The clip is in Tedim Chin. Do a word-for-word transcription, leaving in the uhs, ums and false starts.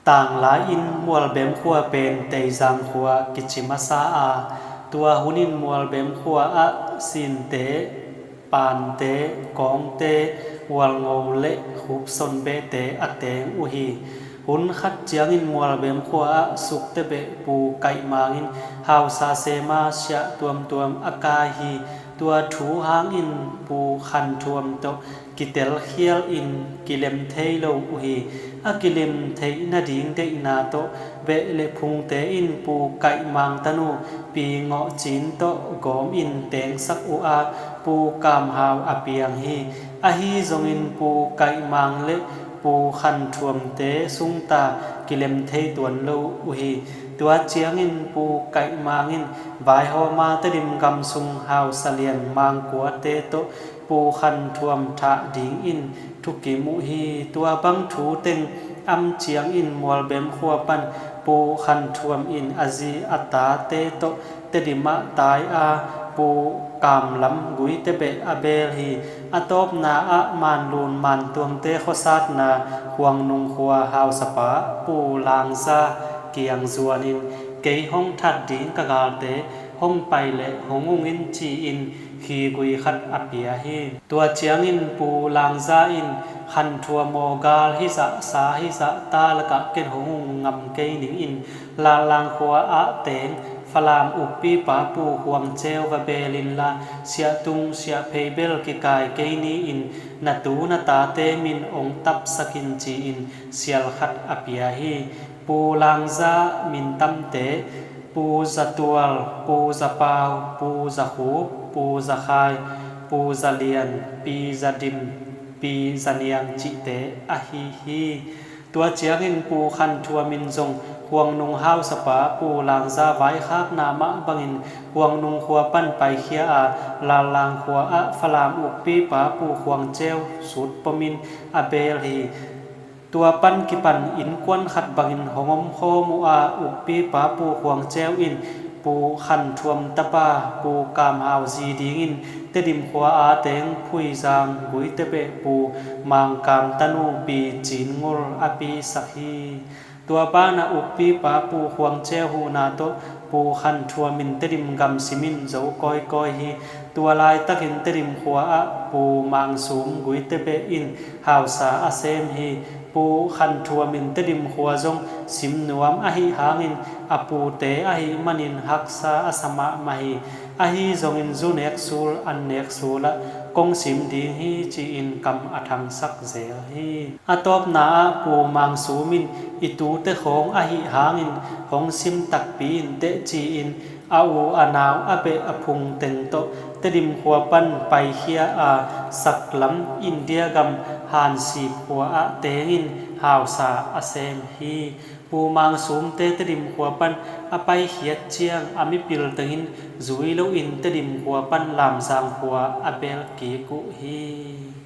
Tanglai-in Mualbem khua pen Teizang khua kici masa a, tua hunin Mualbem khua ah Sinte, Pante, Kawngte, Hualngo le Khupson behte a teng uh hi. Hun khat ciangin Mualbem khua ah Sukte beh Pu Kaih Mang in hausa sema siah tuamtuam a kai hi. Tua thu hangin Pu Khan Thuam tawh kitelkhial in kilem thei lo uh hi. A kilem theih nading deihna tawh beh le phungte in Pu Kaih Mang tanu Pi Ngawh Cin tawh gawm in tengsak uh a, Pu Kam Hau a piang hi. Ahi zongin Pu Kaih Mang le Pu Khan Thuamte sungta kilem thei tuan lo uh hi. Tua ciangin Pu Kaih Mang in vaihawma Tedim gam sung hausa lian Mang kuate tawh Pu Khan Thuam thah dingin thukim uh hi. Tua bang thu teng am ciangin Mualbem khua pan Pu Khan Thuam in a zi a tate tawh Tedim ah tai a, Pu Kam Lam Guite beh a beel hi. A tawpna ah Manlun Mantuangte khuasakna Khuangnung khua hausapa Pu Langza kiang zuanin, kei hong that ding ka galte hong pai leh hong ung in, ci-in khi gui khat a pia hi. Tua ciangin Pu Langza in, Khan Thuam aw, gal hizah, sa hizah, ta lakah ken hong ung ngam kei ning in, Lanlang khua ah teng Falam ukpipa Pu Khuang Ceu va beel inla, siahtung siahphei bel kikai kei ni-in, na tu na tate min ong tapsak in, ci-in sial khat a pia hi. Pu Langza mintamte, Pu Za Tual, Pu Za Pau, Pu Za Khup, Pu Za Khai, Pu Za Lian, Pi Za Dim, Pi Za Niang cihte ahi hi. Tua ciangin Pu Khan Thuam in zong Khuangnung hausapa Pu Langza vaikhakna mah bangin Khuangnung khua pan paikhia a, Lanlang khua ah Falam ukpipa Pu Khuang Ceu sut pomin a beel hi. Tua pan kipan innkuan khat bangin hong omkhawm uh a, ukpipa Pu Khuang Ceu in Pu Khan Thuam tapa Pu Kam Hau zi dingin Tedim khua a teng Phuizang Guite beh Pu Mang Kam tanu Pi Cin Ngul a pisak hi. Tua banah ukpipa Pu Khuang Ceu huhna tawh Pu Khan Thuam in Tedim gam simin zo kawikawi hi. Tua laitakin Tedim khua ah Pu Mang Sum Guite beh in hausa a sem hi. Pu Khan Thuam in Tedim khua zong sim nuam ahih hangin a pute ahih manin haksa a sa mahmah hi. Ahi zongin zu nek sul, an nek sul ah kong sim ding hi, ci-in kam a thangsak zel hi. A tawpna ah Pu Mang Sum in, i tute khawng ahih hangin hong sim takpi in teh, ci-in a u a nau a beh a phung teng tawh Tedim khua pan paikhia a, saklam India gam Hansip khua ah tengin hausa a sem hi. Pu Mang Sumte Tedim khua pan a paikhiat ciang a mipil tengin zui loin Tedim khua pan Lamzang khua a beel kik uh hi.